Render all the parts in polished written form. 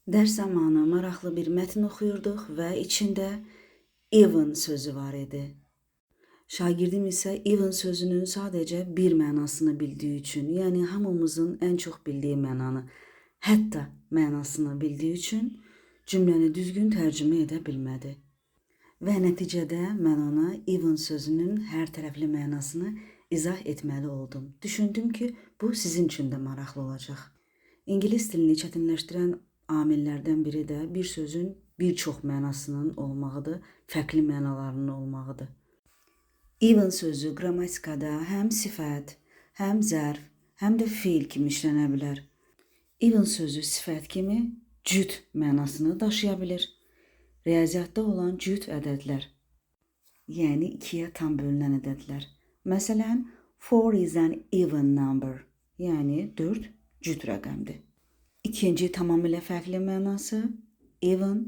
Dərs zamanı maraqlı bir mətn oxuyurduq və içində even sözü var idi. Şagirdim isə even sözünün sadəcə bir mənasını bildiyi üçün, yəni hamımızın ən çox bildiyi mənanı, hətta mənasını bildiyi üçün cümləni düzgün tərcümə edə bilmədi. Və nəticədə mən ona even sözünün hər tərəfli mənasını izah etməli oldum. Düşündüm ki, bu sizin üçün də maraqlı olacaq. İngilis dilini çətinləşdirən amillərdən biri də bir sözün bir çox mənasının olmağıdır, fərqli mənalarının olmağıdır. Even sözü qrammatikada həm sifət, həm zərf, həm də feil kimi işlənə bilər. Even sözü sifət kimi cüt mənasını daşıya bilir. Riyaziyyatda olan cüt ədədlər, yəni ikiyə tam bölünən ədədlər. Məsələn, 4 is an even number, yəni 4 cüt rəqəmdir. İkinci tamamilə fərqli mənası even,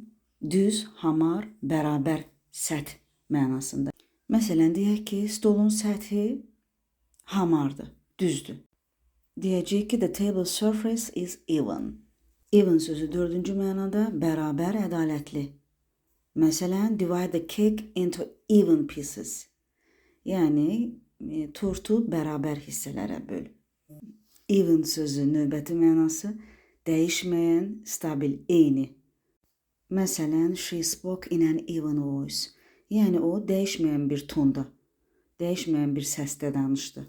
düz, hamar, bərabər səth mənasında. Məsələn, deyək ki, stolun səthi hamardır, düzdür. Deyəcəyik ki, the table surface is even. Even sözü dördüncü mənada bərabər, ədalətli. Məsələn, divide the cake into even pieces. Yəni tortu bərabər hissələrə böl. Even sözü növbəti mənası dəyişməyən, stabil, eyni. Məsələn, she spoke in an even voice. Yəni o dəyişməyən bir tonda, dəyişməyən bir səsdə danışdı.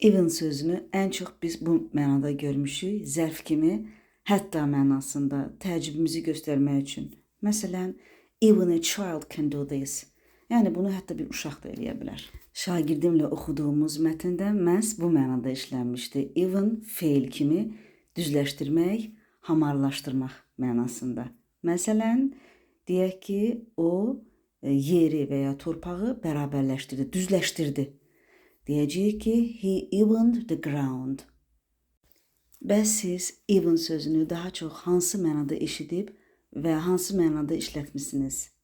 Even sözünü ən çox biz bu mənada görmüşük, zərf kimi, hətta mənasında təəccübümüzü göstərmək üçün. Məsələn, even a child can do this. Yəni bunu hətta bir uşaq da eləyə bilər. Şagirdimlə oxuduğumuz mətndə məhz bu mənada işlənmişdi. Even feil kimi düzləşdirmək, hamarlaşdırmaq mənasında. Məsələn, deyək ki, o yeri və ya torpağı bərabərləşdirdi, düzləşdirdi. Deyəcəyik ki, he evened the ground. Bəs siz even sözünü daha çox hansı mənada eşidib və hansı mənada işlətmisiniz?